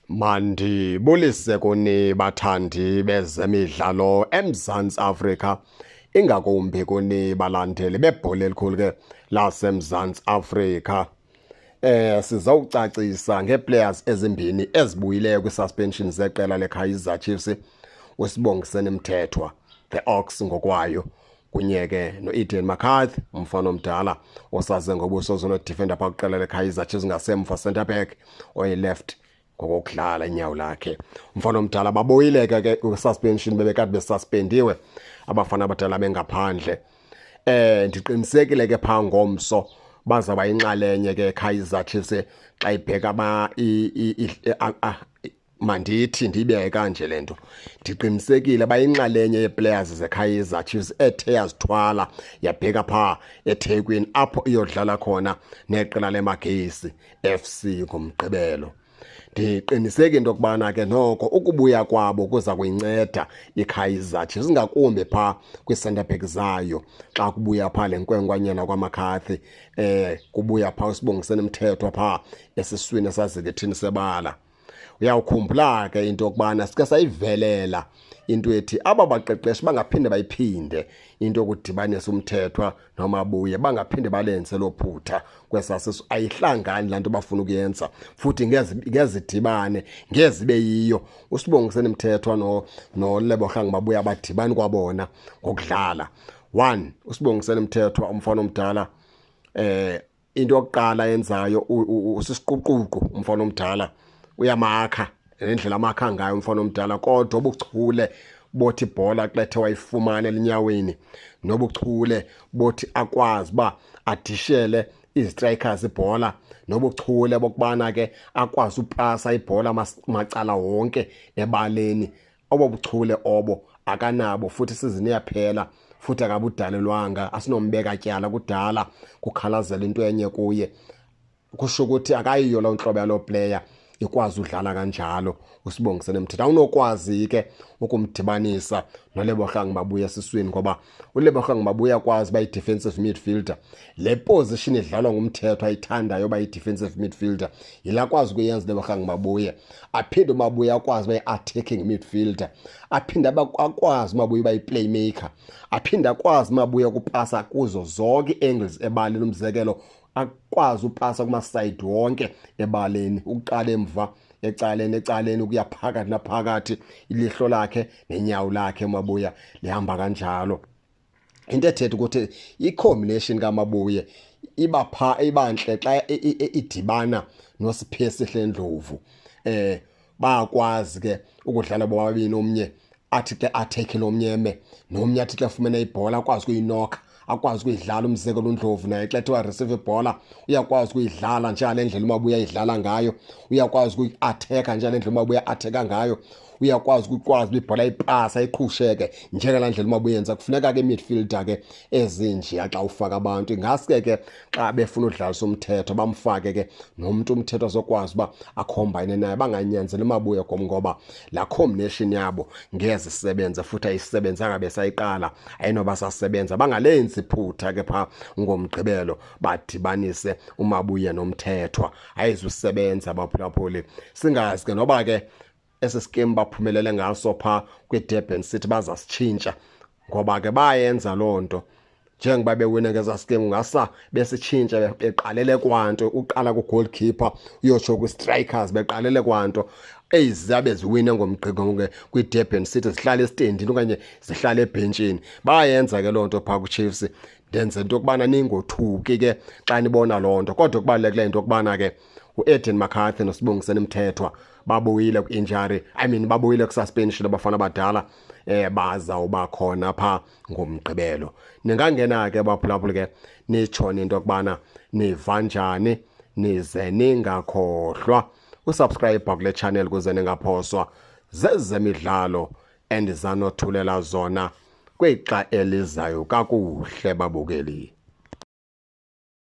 Mandibulise kuni bathandi bezemidlalo eMzantsi Afrika, ingakumbi kuni balandeli bebhola elikhulu ke laseMzantsi Afrika. Sizawucacisa ngeeplayers ezimbini ezibuyileyo kwi-suspension zeqela leKaizer Chiefs, uSibongiseni Mthethwa, the Ox ngokwayo, kunye ke no-Eden McCarthy, umfana omdala osaze ngobuso zonodefender phaa kwiqela leKaizer Chiefs ngasemva, centre back oyi-left ngokokudlala inyawo lakhe. Umfana omdala babuyile ke kwi-suspension, bebekade besuspendiwe abafana abadala bengaphandle. Ndiqinisekile ke phaa ngomso bazawuba inxalenye ke Kaizer Chiefs xa ibheka ba mandithi ndiyibeke kanje le nto, ndiqinisekile bayinxalenye yee-players zeKaizer Chiefs ethe yazithwala yabheka phaa eThekwini apho iyodlala khona neqela leMagesi FC ngoMgqibelo. Ndiqiniseke into yokubana ke noko ukubuya kwabo kuza kuyinceda iKaizer Chiefs, ingakumbi phaa kwii-centre back zayo, xa kubuya phaa le nkwenkwanyana kwaMcCarthy, kubuya phaa uSibongiseni Mthethwa phaa esiswini esazikithini sebala. Uyawukhumbula ke into yokubana sike sayivelela into ethi aba baqeqeshi bangaphinde bayiphinde into yokudibanisa uMthethwa noMabuye, bangaphinde balenze lo phutha kwesasiso. Ayihlangani laa nto bafuna ukuyenza, futhi ngezidibane ngezibe yiyo. USibongiseni Mthethwa noLebohang Mabuye abadibani kwabona ngokudlala. One, uSibongiseni Mthethwa umfana omdala, into yokuqala yenzayo usisiquququ umfana omdala, uyamakha nendlela amakha ngayo umfana omdala, kodwa ubuchule bothi ibhola xa ethe wayifumana elinyaweni, nobuchule bothi akwazi uba adishele izistrikers ibhola, nobuchule bokubana ke akwazi upasa ibhola macala wonke ebaleni, obo buchule obo akanabo, futhi isizini iyaphela futhi akabudalelwanga. Asinombeka tyala, kudala kukhalazela into enye kuye, kusho ukuthi akayiyo loo ntlobo yaloo player ikwazi udlala kanjalo. USibongiseni Mthethwa awunokwazi ke ukumdibanisa noLebohang Mabuya esiswini, ngoba uLebohang Mabuya akwazi uba yi-defensive midfielder. Le position idlalwa nguMthethwa ayithandayo uba yi-defensive midfielder yile akwazi ukuyenza uLebohang Mabuye. Aphinde uMabuye akwazi uba yi-attacking midfielder, aphinde akwazi uMabuye uba yi-playmaker, aphinde akwazi uMabuye ukupasa kuzo zonke ii-angles ebaleni. Umzekelo, akwazi upasa kumasayidi wonke ebaleni, ukuqala emva, ecaleni, ecaleni, ukuya phakathi naphakathi. Ilihlo lakhe nenyawo lakhe uMabuya lihamba kanjalo. Into ethetha ukuthi i-combination kaMabuye iba pha ibantle xa idibana noSiphesihle Ndlovu. Bayakwazi ke ukudlala bobabini, omnye athi xa attack nomnye eme, nomnye athi xa efumene ibhola akwazi ukuyinokha, akwazi ukuyidlala. Umzekelo, uNdlovu naye xa ethiwa receive ibhola uyakwazi ukuyidlala njengale ndlela uMabuya ayidlala ngayo, uyakwazi ukuyi-attack-a njengale ndlela uMabuya attack-a ngayo, uyakwazi ukukwazi uba ibhola ayipasa ayiqhusheke njengalaa ndlela uMabuya yenza. Kufuneka ke midfielder ke ezinjeya xa ufaka abantu. Ingaske ke xa befuna udlalisa uMthethwa bamfake ke nomntu uMthethwa azokwazi uba akhombine naye, banganyanzeli uMabuye ngoba laa combination yabo ngeze isebenze, futhi ayisebenzanga besayiqala, ayinoba sasebenza. Bangalenzi iphutha ke phaa ngoMgqibelo badibanise uMabuye noMthethwa, ayizusebenza baphulaphuli. Singazi ke noba ke esi scheme baphumelele ngaso phaa kwiDurban City bazasitshintsha, ngoba ke bayenza loo nto njengoba bewina ngeza scheme, ngasa besitshintsha beqalele kwanto, uqala ku-goalkeeper uyotsho kwi-strikers, beqalele kwanto eziyabe ziwine ngomgqibelo ke kwi-Durban City, zihlala esitendini okanye zihlala ebhentshini. Bayenza ke loo nto phaa kwiChiefs. Ndenze into yokubana ningothuki ke xa nibona loo nto, kodwa kubalulekileyo into yokubana ke u-Eden McCarthy noSibongiseni Mthethwa babuyile kwi-injury, I mean babuyile kwi-suspension abafana abadala, bazawuba khona phaa ngoMgqibelo. Ningangena ke baphulaphuli ke nitshone into yokubana niva njani, nize ningakhohlwa usubscribe kule channel kuze ningaphoswa zezemidlalo endizanothulela zona kwixa elizayo. Kakuhle babukeli.